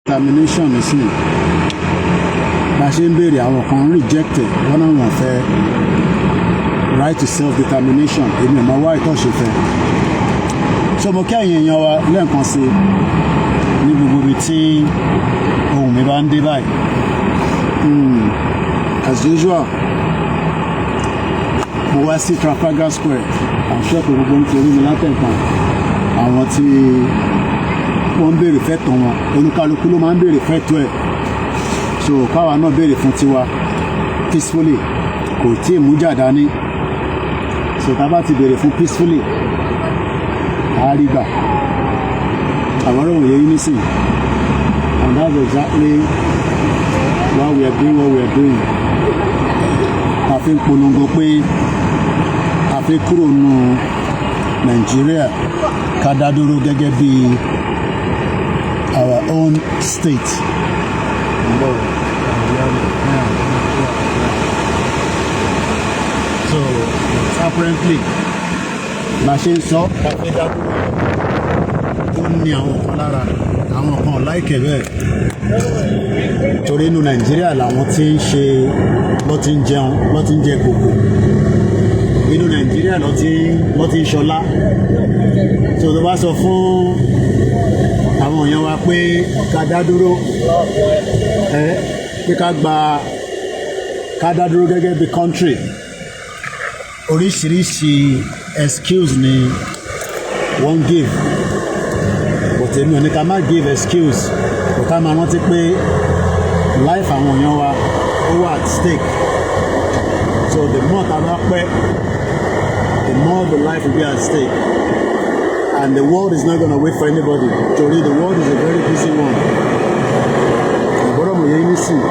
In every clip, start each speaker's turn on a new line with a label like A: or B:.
A: Determination nísìnyí, bá a ṣe ń béèrè, àwọn kan ń reject ẹ̀. Wọ́n náà wọ́n fẹ́ right to self determination. Èmi ò mọ wá ìtọ́ ṣe fẹ́. So mo kí ẹ̀yin èèyàn wa lẹ́ẹ̀kan sí ní gbogbo ibi tí ohùn mi bá ń dé báyìí. As usual, mo wá sí Trafalgar Square. I'm sure pé gbogbo ń torí mi látẹ̀kàn. Àwọn tí wọ́n ń béèrè fẹ́tọ̀ wọn, olúkálukú ló máa ń béèrè fẹ́tọ̀ ẹ̀. So káwa náà béèrè fún tiwa peacefully, kò tí ì mú jà dání. So tá a bá ti béèrè fún peacefully, a rí gbà. Àwọn ọ̀rọ̀ òye yín nísìn, and that's exactly why we are doing what we are doing. A fi ń polongo pé a fi kúrò nù Nàìjíríà, ká dá dúró gẹ́gẹ́ bí our own state. So apparently, la ṣe ń sọ ká fẹ́ dá dúró, ó ní àwọn kan lára, àwọn kan láìkẹ̀ bẹ́ẹ̀, torí inú Nàìjíríà làwọn tí ń ṣe lọ́ ti ń jẹun, lọ́ ti ń jẹ kòkò, inú Nàìjíríà lọ́ ti ń ṣọlá. So tó bá sọ fún àwọn èèyàn wa pé ká dá dúró, ẹ pé ká gba ká dá dúró gẹ́gẹ́ bí country, oríṣiríṣi excuse ni wọ́n give. But èmi ò ní ká má give excuse, kò ká máa rántí pé life àwọn èèyàn wa, ó wà at stake. So the more tá a bá pẹ́, the more the life will be at stake, and the world is not gonna wait for anybody, torí the world is a very busy one. Àbúrò mọ̀ yẹn nísìn,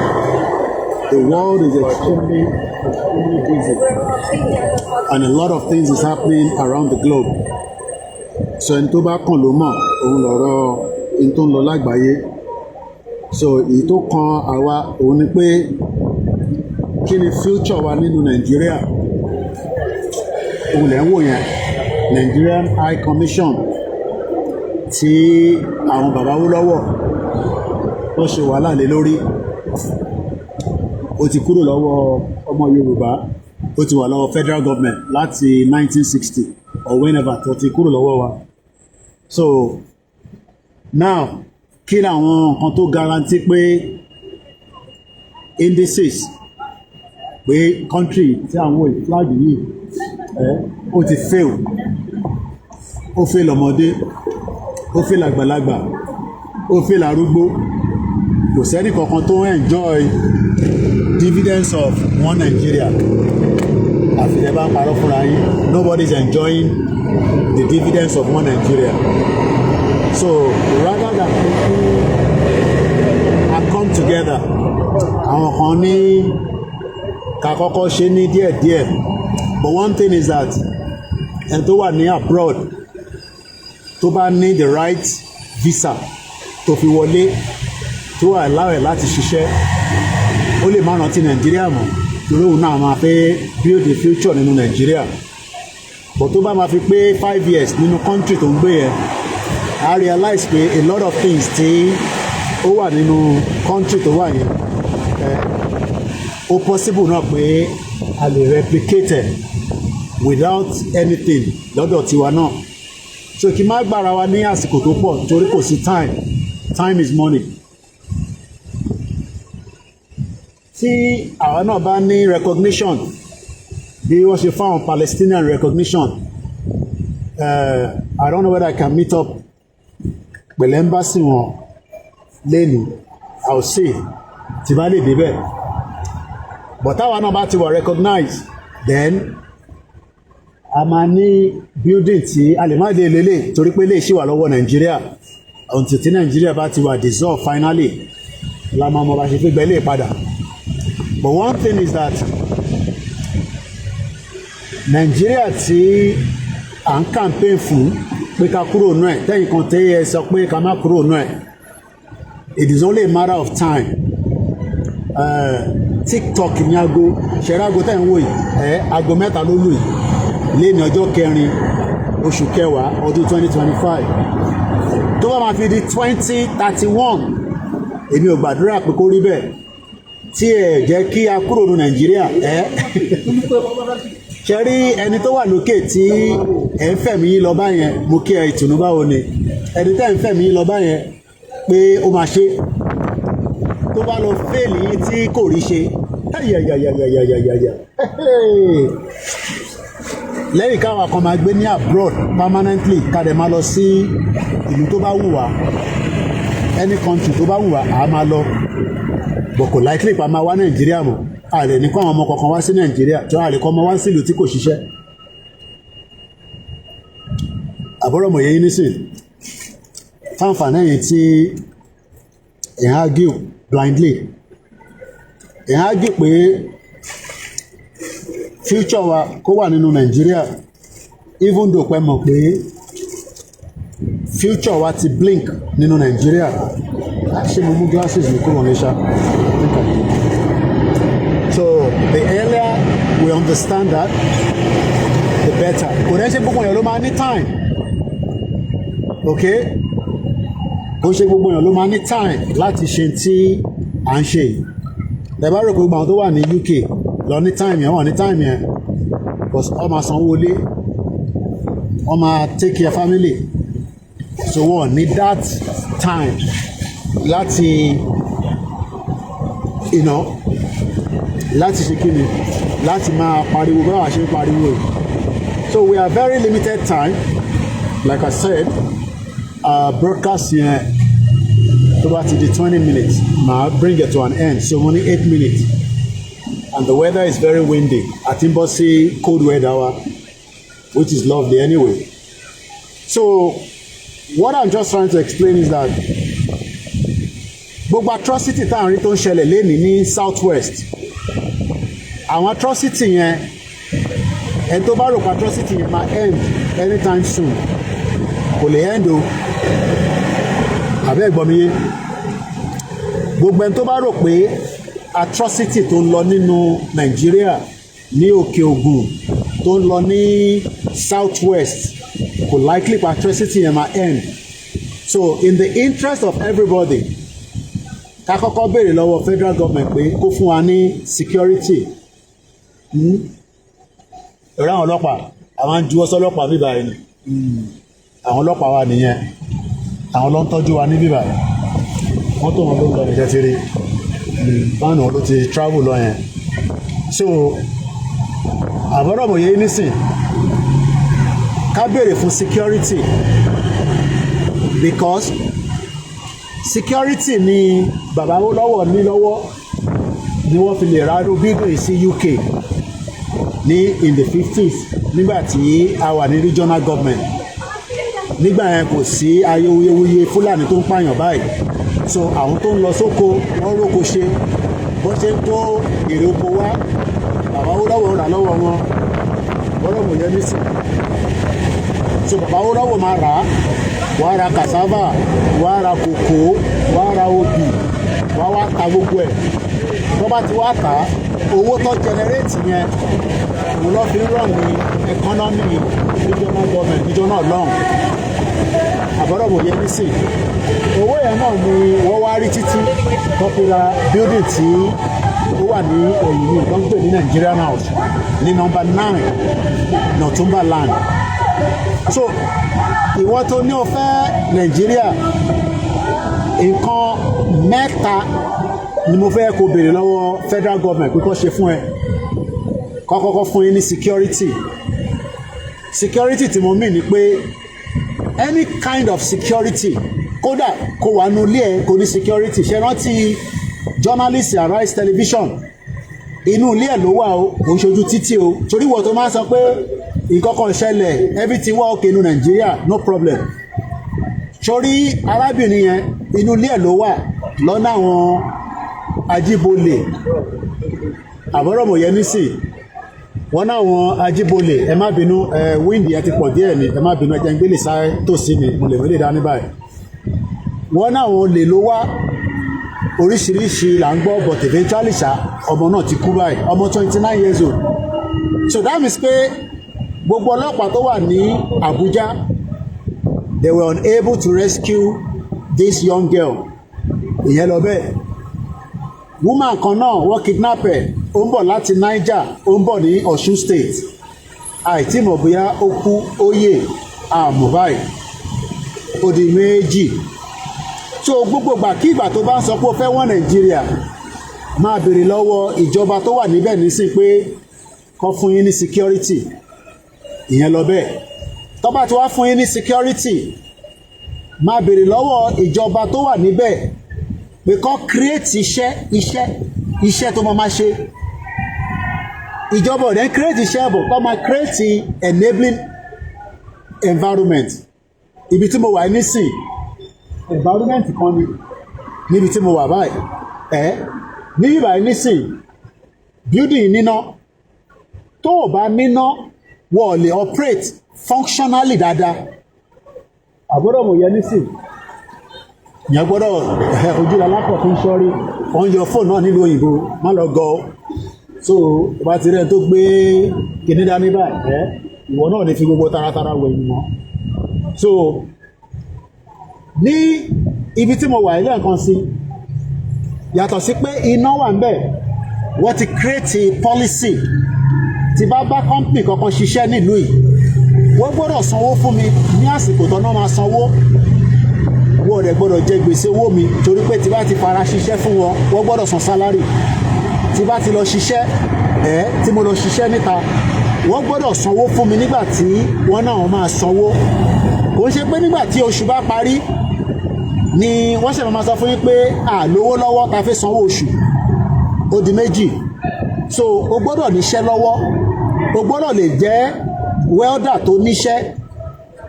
A: the world is extremely, extremely busy, and a lot of things is happening around the globe. So ẹni tó bá kàn ló mọ̀ òun lọ̀rọ̀ ẹni tó ń lọ lágbàáyé. So èyí tó kan àwa òun ni pé kí ni future wa nínú Nàìjíríà. Òun lẹ̀ ń wò yẹn, Nigerian High Commission tí àwọn bàbá Awólọ́wọ̀ tó ṣe wàhálà lé lórí, ó ti kúrò lọ́wọ́ ọmọ Yorùbá, ó ti wà lọ́wọ́ federal government láti 1960 or whenever tó ti kúrò lọ́wọ́ wa. So now, kí ni àwọn nǹkan tó guarantee pé indices pé country tí àwọn flag yìí ẹ ó ti fail? Ó fail ọmọdé, ó fail àgbàlagbà, ó fail arúgbó. Kò sẹ́ni kankan tó ń enjoy dividends of one Nigeria, àfi ẹ bá ń parọ́ fúnra yín. Nobody is enjoying the dividends of one Nigeria. So rather than a come together, àwọn kan ní ká kọ́kọ́ ṣe ní díẹ̀díẹ̀. But one thing is that ẹni tó wà ní abroad, tó bá ní the right visa tó fi wọlé, tó wà láwẹ̀ láti ṣiṣẹ́, ó lè má rántí Nàìjíríà mọ́, torí òun náà máa fẹ́ build a future nínú Nàìjíríà. But tó bá máa fi pé 5 years nínú country tó ń gbé yẹn, I realize pé a lot of things tí ó wà nínú country tó wà yẹn, ó possible náà pé a lè replicate ẹ̀ without anything lọ́dọ̀ tiwa náà. So kí n má gbára wa ní àsìkò tó pọ̀, torí kò sí time. Time is money. Tí àwa náà bá ní recognition bí wọ́n ṣe fáwọn Palestinian recognition, I don't know whether I can meet up pẹ̀lú embassy wọn lẹ́nu. I will see tí bá lè débẹ̀. But táwa náà bá ti wà recognize, then a máa ní building tí a lè má dé lélẹ̀, torí pé lè ṣì wà lọ́wọ́ Nàìjíríà until tí Nàìjíríà bá ti wà dissolve finally, la máa mọ bá ṣe fi gbẹ́lẹ̀ padà. But one thing is that Nàìjíríà tí à ń campaign fún pé ká kúrò nù ẹ̀, tẹ́yìn kan tẹ́ ẹ sọ pé ká má kúrò nù ẹ̀, it is only a matter of time. TikTok ní aago ṣẹ̀rọ aago tẹ́ ń wò yìí ẹ̀, aago 3 ló lù yìí lé ní ọjọ́ 4, oṣù 10, ọdún 2025. Tó bá máa fi di 2031 Èmi ò gbàdúrà pé kó rí bẹ́ẹ̀. Tí ẹ jẹ́ kí a kúrò ní Nàìjíríà, ẹ ṣe rí ẹni tó wà lókè tí ẹ ń fẹ̀mí lọ báyẹn. Mo kí ẹ, ìtùnú. Báwo ni ẹni tẹ́ ń fẹ̀mí lọ báyẹn pé ó máa ṣe, tó bá lọ fail yín tí kò rí ṣe? Ayayayayayaya, lẹ́yìn káwa kan máa gbé ní abroad permanently, ká dẹ̀ máa lọ sí ìlú tó bá wù wá, any country tó bá wù wá, àá máa lọ, but kò likely pa máa wá Nàìjíríà mọ́. A lè ní kó àwọn ọmọ kankan wá sí Nàìjíríà tí wọ́n lè kọ́ ọmọ wá sí ìlú tí kò ṣiṣẹ́. Àbúrò mọ̀ yẹn nísìn fáǹfààní ẹ̀yìn tí ẹ̀ ń argue blindly, ẹ̀ ń argue pé future wa kó wà nínú Nàìjíríà, even though pẹ́ mọ̀ pé future wa ti blink nínú Nàìjíríà. Ṣé mo mú glasses mi kúrò ní ṣá? I think I did. So the earlier we understand that, the better. Kò dẹ́ ṣe gbogbo èèyàn ló máa ní time, okay? Kò ṣe gbogbo èèyàn ló máa ní time láti ṣe tí à ń ṣe yìí. Ẹ bá rò pé gbogbo àwọn tó wà ní UK lọ ní time yẹn, wọ́n ní time yẹn, because wọ́n máa sanwó ilé, wọ́n máa take care family, so wọ́n ní that time láti ṣe kíni, láti máa pariwo báwa ṣe ń pariwo yìí. So we are very limited time. Like I said, broadcast yẹn, tó bá ti di 20 minutes, màá bring it to an end. So mo ní 8 minutes and the weather is very windy. Àti ń bọ́ sí cold weather wa, which is lovely anyway. So what I'm just trying to explain is that gbogbo atrocity tá à ń rí tó ń ṣẹlẹ̀ lénìí ní South West, àwọn atrocity yẹn, ẹni tó bá rò pé atrocity yẹn máa end anytime soon, kò lè end o. Àbẹ́ ẹ̀gbọ́n mi yé? Gbogbo ẹni tó bá rò pé atrocity tó ń lọ nínú Nàìjíríà ní Òkè Ògùn, tó ń lọ ní South West, kò likely pé atrocity yẹn máa end. So in the interest of everybody, ká kọ́kọ́ béèrè lọ́wọ́ federal government pé kó fún wa ní security. Ẹ̀rọ àwọn ọlọ́pàá, àwọn ń juwọ́ sọ́lọ́pàá bíbá yìí ni. Àwọn ọlọ́pàá wa nìyẹn, àwọn ló ń tọ́jú wa ní bíbá yìí. Mọ́tò wọn ló ń lọ nìjẹ́ ti rí báwọn ló ti travel lọ yẹn. So àbọ̀rọ̀mọ̀yé nísìn, ká béèrè fún security, because security ni bàbá Awólọ́wọ̀ ní lọ́wọ́ ni wọ́n fi lè ra irú building sí UK ní in the 50s, nígbà tí a wà ní regional government. Nígbà yẹn, kò sí ayewuyewuye Fúlàní tó ń pààyàn báyìí, so àwọn tó ń lọ sóko, wọ́n róko ṣe. Bó ṣe ń kó èrè oko wá, bàbá Awólọ́wọ̀ rà lọ́wọ́ wọn. Bọ́dọ̀ mọ̀ yẹn nísìn. So bàbá Awólọ́wọ̀ máa rà á, wàá ra cassava, wàá ra kòkó, wàá ra obì, wàá wá ta gbogbo ẹ̀. Tó bá ti wá tà á, owó tó generate yẹn, òun ló fi ń run ní economy regional government níjọ́ náà lọ́hùn. Àbọ̀dọ̀ yẹn nísìn, owó yẹn náà ni wọ́n wá rí títí tó fi ra building tí ó wà ní ẹ̀yìn ní tó ń pè ní Nigerian House ní number 9 Northumberland. So ìwọ tó ní o fẹ́ Nàìjíríà, nǹkan mẹ́ta ni mo fẹ́ kó béèrè lọ́wọ́ federal government pé kó ṣe fún ẹ. Kó kọ́kọ́ fún yín ní security. Security tí mo mean ni pé any kind of security, kódà kó wà nínú ilé ẹ, kó ní security. Ṣe rántí journalist Arise Television? Inú ilé ẹ̀ ló wà o, kò ń ṣojú títì o. Torí wọ́n tó máa ń sọ pé nǹkan kan ṣẹlẹ̀, everything wà okay inú Nàìjíríà, no problem, sórí arábìnrin yẹn, inú ilé ẹ̀ ló wà lọ́nà àwọn ajíbolè. Àbọ̀rọ̀mọ̀yẹmí sì wọ́n náà, àwọn ajíbolè. Ẹ má bínú, ẹ wind yẹn ti pọ̀ díẹ̀ ni, ẹ má bínú. Ẹ jẹ́ ń gbélé sáré tòsí mi, mo lè mélè dání báyìí. Wọ́n náà àwọn olè ló wá, oríṣiríṣi là ń gbọ́, but eventually ṣá, ọmọ náà ti kú báyìí, ọmọ 29 years old. So that means pé gbogbo ọlọ́pàá tó wà ní Abuja, they were unable to rescue this young girl. Ìyẹn lọ bẹ́ẹ̀. Woman kan náà, wọ́n kidnap ẹ̀, ó ń bọ̀ láti Niger, ó ń bọ̀ ní Ọ̀ṣun State. Àìtí mọ̀ bóyá ó kú, ó yè, àmọ́ báyìí ó di méjì. So gbogbo ìgbà kí ìgbà tó bá ń sọ pé ó fẹ́ wọ́n Nàìjíríà, máa béèrè lọ́wọ́ ìjọba tó wà níbẹ̀ nísìn pé kó fún yín ní security. Ìyẹn lọ bẹ́ẹ̀. Tó bá ti wá fún yín ní security, máa béèrè lọ́wọ́ ìjọba tó wà níbẹ̀ pé kó create iṣẹ́, iṣẹ́, iṣẹ́ tó máa ṣe. Ìjọba ò dẹ̀ ń create iṣẹ́ bọ̀, kó máa create enabling environment. Ibi tí mo wà nísìn, environment kan ni níbi tí mo wà báyìí. Ẹ níbí báyìí nísìn, building níná. Tó o bá níná, wọ́n ò lè operate functionally dáadáa. Àgbọ́dọ̀ mọ̀ yẹn nísìn, ìyẹn gbọ́dọ̀ ojú alápọ̀ tó ń ṣọ́rí. Wọ́n yọ fóònù náà nílùú òyìnbó, má lọ gọ. So o bá ti rẹ̀ tó gbé kinní dání báyìí, ẹ ìwọ náà lè fi gbogbo taratara wẹ̀yìn mọ́. So ní ibi tí mo wà ilé nǹkan sí, yàtọ̀ sí pé iná wà ń bẹ̀, wọ́n ti create policy. Tí bá bá company kankan ṣiṣẹ́ nílùú yìí, wọ́n gbọ́dọ̀ sanwó fún mi ní àsìkò tó náà máa sanwó. Wọ́n rẹ̀ gbọ́dọ̀ jẹ gbèsè owó mi, torí pé tí bá ti fara ṣiṣẹ́ fún wọn, wọ́n gbọ́dọ̀ san salary. Tí bá ti lọ ṣiṣẹ́ ẹ̀, tí mo lọ ṣiṣẹ́ níta, wọ́n gbọ́dọ̀ sanwó fún mi nígbà tí wọ́n náà máa sanwó. Kò ń ṣe pé nígbà tí oṣù bá parí ni wọ́n ṣe máa sọ fún yín pé à lówó lọ́wọ́ ta fi sanwó oṣù. Ó di méjì. So o gbọ́dọ̀ níṣẹ́ lọ́wọ́, o gbọ́dọ̀ lè jẹ́ welder tó níṣẹ́.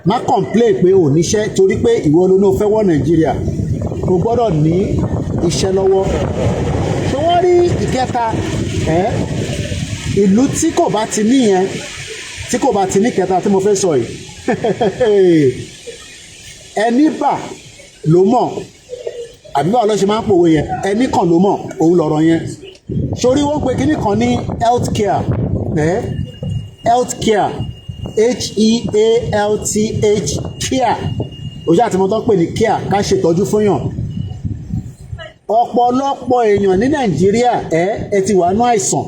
A: Má complain pé ò níṣẹ́, torí pé ìwọ ló ní o fẹ́ wọ Nàìjíríà. O gbọ́dọ̀ ní iṣẹ́ lọ́wọ́. Ṣé wọ́n rí ìkẹta ẹ̀? Ìlú tí kò bá ti níyẹn, tí kò bá ti ní kẹta tí mo fẹ́ sọ yìí, ẹni bà ló mọ̀, àbí báwo ló ṣe máa ń pòwe yẹn? Ẹni kan ló mọ̀ òun lọ̀rọ̀ yẹn. Sórí wọ́n pe kíní kan ní health care, eh? Health care, health care. Ojú àti mọ́tò pè ní care, ká ṣètọ́jú fún yàn. Ọ̀pọ̀lọpọ̀ èèyàn ní Nàìjíríà, ẹ ti wà nú àìsàn,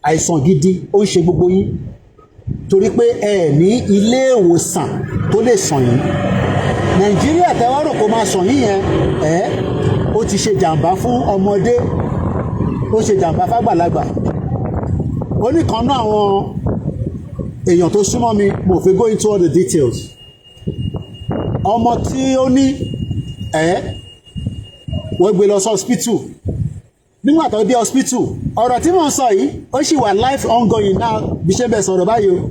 A: àìsàn gidi ó ń ṣe gbogbo yín, torí pé ẹ ní ilé ìwòsàn tó lè sàn yín. Nàìjíríà tẹ́wọ́ rò kó máa sàn yín yẹn, ẹ ó ti ṣe jàǹbá fún ọmọdé, ó ṣe jàǹbá fágbàlagbà. Ó ní kan náà, àwọn èèyàn tó súnmọ́ mi, mo fi go into all the details. Ọmọ tí ó ní ẹ, wọ́n gbé lọ sí hospital. Nígbà tó dé hospital, ọ̀rọ̀ tí mò ń sọ yìí, ó sì wà life ongoing now bí ṣe ń bẹ sọ̀rọ̀ báyìí o.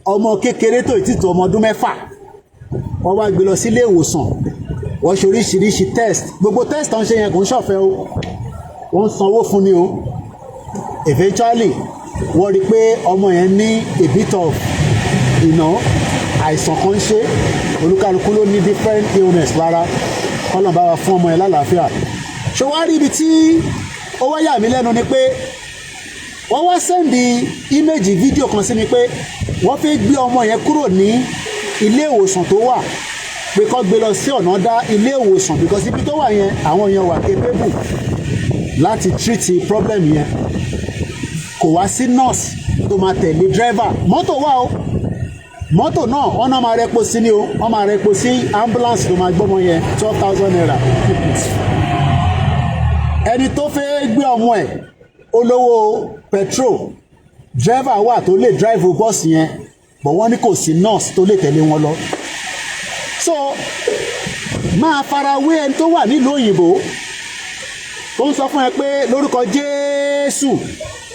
A: Ọmọ kékeré tó ti tó ọmọ ọdún 6, wọ́n wá gbé lọ sí ilé ìwòsàn. Wọ́n ṣe oríṣiríṣi test. Gbogbo test tó ń ṣe yẹn, kò ń ṣọ̀fẹ́ o, wọ́n ń sanwó fún ni o. Eventually, wọ́n rí i pé ọmọ yẹn ní a bit of àìsàn kan ń ṣe. Olúkálukú ló ní different illness lára. Kọ́nà bá wa fún ọmọ yẹn lálàáfíà. Ṣé wàá rí ibi tí ó wá yà mí lẹ́nu ni pé wọ́n wá send image fídíò kan sí mi pé wọ́n fẹ́ gbé ọmọ yẹn kúrò ní ilé ìwòsàn tó wà, pé kó gbé lọ sí ọ̀nà dá ilé ìwòsàn, because ibi tó wà yẹn, àwọn èèyàn wà capable láti treat problem yẹn. Kò wá sí nurse tó máa tẹ̀lé driver. Mọ́tò wà o, mọ́tò náà, wọ́n náà máa rẹ́po sí ni o. Wọ́n máa rẹ́po sí ambulance tó máa gbọ́mọ yẹn, ₦12,000. Ẹni tó fẹ́ gbé ọmọ ẹ̀, olówó petrol, driver wà tó lè drive bọ́ọ̀sì yẹn, but wọ́n ní kò sí nurse tó lè tẹ̀lé wọn lọ. So máa fara wé ẹni tó wà nílùú òyìnbó tó ń sọ fún ẹ pé lórúkọ Jésù,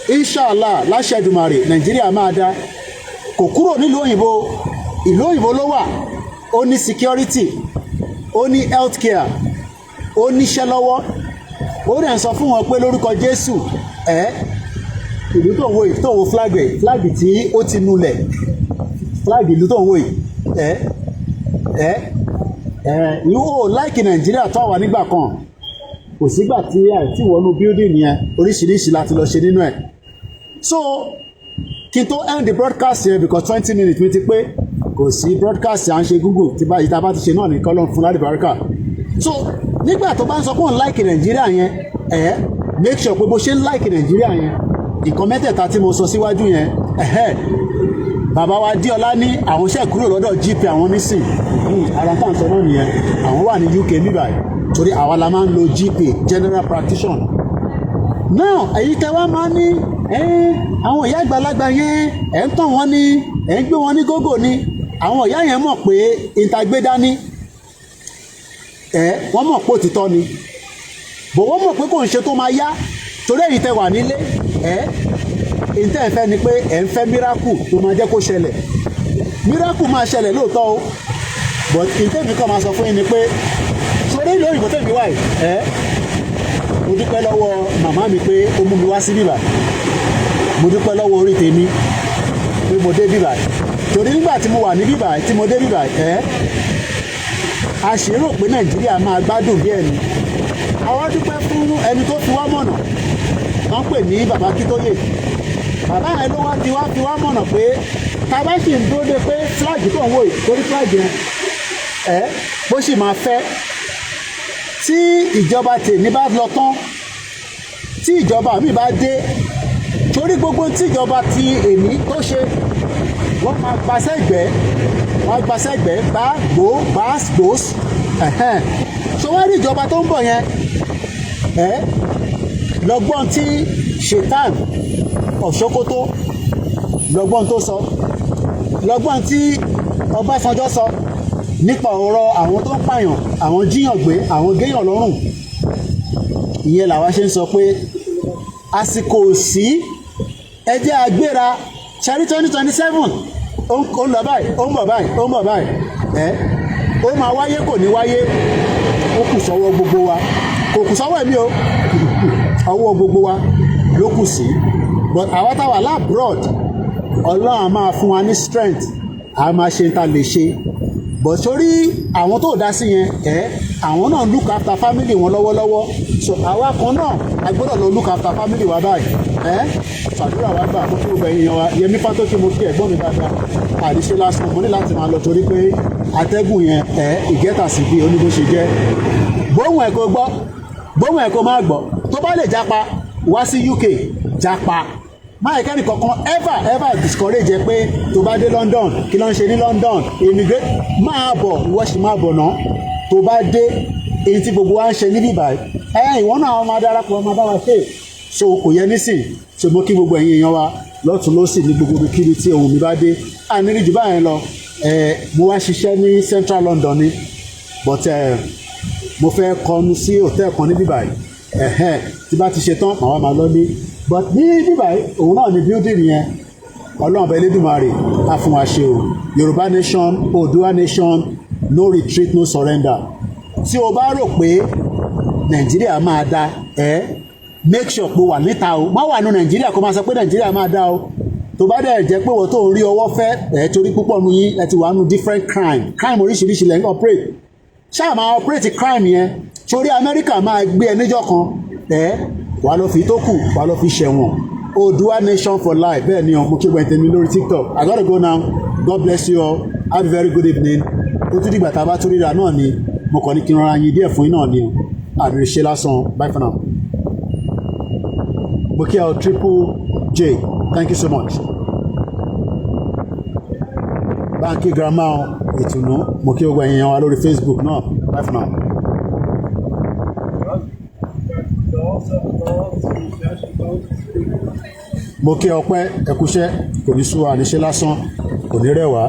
A: inshallah, láṣẹ Èdùmàrè, Nàìjíríà máa dá. Kò kúrò nílùú òyìnbó, ìlú òyìnbó ló wà. Ó ní security, ó ní health care, ó níṣẹ́ lọ́wọ́, ó dẹ̀ ń sọ fún wọn pé lórúkọ Jésù. Ẹ ìlú tó ń wo yìí, tó ń wo flag ẹ̀, flag tí ó ti nulẹ̀, flag ìlú tó ń wo yìí, ẹ ìwọ láìkì Nàìjíríà tó wà nígbà kan. Kò sígbà tí àìtí wọnú building yẹn, oríṣiríṣi láti lọ ṣe nínú ẹ̀. So kí n tó end the broadcast yẹn, because 20 minutes mi ti pé, kò sí broadcast à ń ṣe. Google tí bá ìta bá ti ṣe náà ní kọ́lọ́n fún lálùbáríkà. So Nígbà tó bá ń sọ pé òun like Nàìjíríà yẹn, ẹ make sure pé bó ṣe ń like Nàìjíríà yẹn, nǹkan mẹ́tẹ̀ẹ̀ta tí mo sọ síwájú yẹn, ẹ̀hẹ́. Bàbá wa Díọlá ní àwọn iṣẹ́ kúrò lọ́dọ̀ GP àwọn nísìn. Ara tá à ń sọ náà nìyẹn. Àwọn wà ní UK bíbáyìí, torí àwa la máa ń lo GP, general practitioner. Now, èyí tẹ wá máa ní àwọn ìyá àgbàlagbà yẹn, ẹ̀ ń tàn wọ́n ní, ẹ̀ ń gbé wọn ní gógó ni. Àwọn ìyá yẹn mọ̀ pé ìtagbé dání ẹ̀, wọ́n mọ̀ pé òtítọ́ ni bò, wọ́n mọ̀ pé kò ń ṣe tó máa yá, torí èyí tẹ wà nílé ẹ̀, ìtẹ́ ẹ̀ fẹ́ ni pé ẹ̀ ń fẹ́ miracle tó máa jẹ́ kó ṣẹlẹ̀. Miracle máa ṣẹlẹ̀ lóòótọ́ o, but ìtẹ́ mi kàn máa sọ fún yín ni pé sórí ìlú òyìnbó tẹ̀mí wáyé ẹ̀, mo dúpẹ́ lọ́wọ́ màmá mi pé ó mú mi wá sí bíbà. Mo dúpẹ́ lọ́wọ́ orí tèmi pé mo dé bíbà, torí nígbà tí mo wà ní bíbà, tí mo dé bíbà ẹ̀, a ṣì rò pé Nàìjíríà máa gbádùn díẹ̀ ni. Àwa dúpẹ́ fún ẹni tó fi wá mọ̀nà, wọ́n pè ní Bàbá Kítóyè. Bàbá yẹn ló wá ti wá fi wá mọ̀nà pé tá a bá sì ń dúró de pé flag tó ń wò yìí, torí flag yẹn ẹ bó sì máa fẹ́ tí ìjọba tèmi bá lọ tán, tí ìjọba mi bá dé, torí gbogbo tí ìjọba ti èmi tó ṣe, wọ́n máa gba sẹ́gbẹ̀ẹ́, wọ́n á gba sẹ́gbẹ̀ẹ́, bá gbó bá gbòós ẹ̀hẹ́n. So wọ́n rí ìjọba tó ń bọ̀ yẹn ẹ̀, lọ́gbọ́n tí Shetan of Sokoto, lọ́gbọ́n tó sọ, lọ́gbọ́n tí Ọbásanjọ́ sọ nípa ọ̀rọ̀ àwọn tó ń pààyàn, àwọn jíyàn gbé, àwọn géyàn lọ́rùn. Ìyẹn làwa ṣe ń sọ pé àsìkò sí, ẹ jẹ́ agbéra ṣẹ́rí. 2027 ó ń lọ báyìí, ó ń bọ̀ báyìí, ó ń bọ̀ báyìí. Ẹ ó máa wáyé, kò ní wáyé, ó kù sọ́wọ́ gbogbo wa. Kò kù sọ́wọ́ ẹ̀mí o, ọwọ́ gbogbo wa ló kù sí. But àwa táwa l'abroad, Ọlọ́run á máa fún wa ní strength, a máa ṣe ta lè ṣe. But sórí àwọn tó dá sí yẹn ẹ, àwọn náà look after family wọn lọ́wọ́lọ́wọ́. So àwa kan náà, a gbọ́dọ̀ lọ look after family wa báyìí. Ẹ ṣàdúrà wa gbà. Mo kí gbogbo ẹ̀yin yan wa. Yẹmí Fátókì, mo kí ẹ̀gbọ́n mi dáadáa. Àríṣe lásán, mo ní láti máa lọ torí pé atẹ́gùn yẹn ẹ ìgẹ́ta sí bí oníbó ṣe jẹ́. Gbóhùn ẹ̀ kó gbọ́, gbóhùn ẹ̀ kó má gbọ́. Tó bá lè jápa wá sí UK, jápa. Máa kẹ́ni kankan ever ever discourage ẹ pé tó bá dé London, kí ló ń ṣe ní London, immigrate. Máa bọ̀, ìwọ sì máa bọ̀ ná. Tó bá dé, èyí tí gbogbo wa ń ṣe níbí báyìí ẹ, ìwọ náà máa darapọ̀, máa bá wa ṣe. So kò yẹ nísìn. So mo kí gbogbo ẹ̀yin èèyàn wa lọ́tún lọ́sì ní gbogbo ibikíbi tí ohun mi bá dé. Àníri jù báyẹn lọ. Ẹ mo wá ṣiṣẹ́ ní Central London ni, but mo fẹ́ kọnu sí hòtẹ́ẹ̀lì kan níbí báyìí. Ẹ̀hẹ́n, tí bá ti ṣe tán, màá wá máa lọ ní, but ní bíbáyìí, òun náà ní building yẹn. Ọlọ́run ọba Elédùmarè á fún wa ṣe o. Yorùbá nation, Oòduà nation, no retreat, no surrender. Tí o bá rò pé Nàìjíríà máa da ẹ, make sure pé wà níta o. Má wà ní Nàìjíríà kó máa sọ pé Nàìjíríà máa da o. Tó bá dẹ̀ jẹ́ pé wọ́n tó ń rí ọwọ́ fẹ́ ẹ̀, torí púpọ̀ nu yín ẹ ti wà nù different crime, crime oríṣiríṣi lẹ́yìn operate, ṣáà máa operate crime yẹn, torí Amẹ́ríkà máa gbé ẹ níjọ́ kan ẹ, wàá lọ fi tó kù, wàá lọ fi ṣẹ̀wọ̀n. Oòduà nation for life. Bẹ́ẹ̀ ni mo kí gbẹ̀yìn tèmi lórí TikTok. I gotta go now. God bless you all. Have a very good evening. Ó tún dìgbà tá a bá tún ríra náà ni. Mo kàn ní kí n rọra yin díẹ̀ fún yín náà ni o. Àdúrà ṣe lásán. Bye for now. Mo kí ẹ, Triple J, thank you so much. Báńkì grandma ìtùnú, mo kí gbogbo ẹ̀yin wa lórí Facebook náà. Bye for now. Mo kí ọpẹ́ ẹkúṣẹ́, kò ní sú wa, níṣẹ́ lásán, kò ní rẹ̀ wá.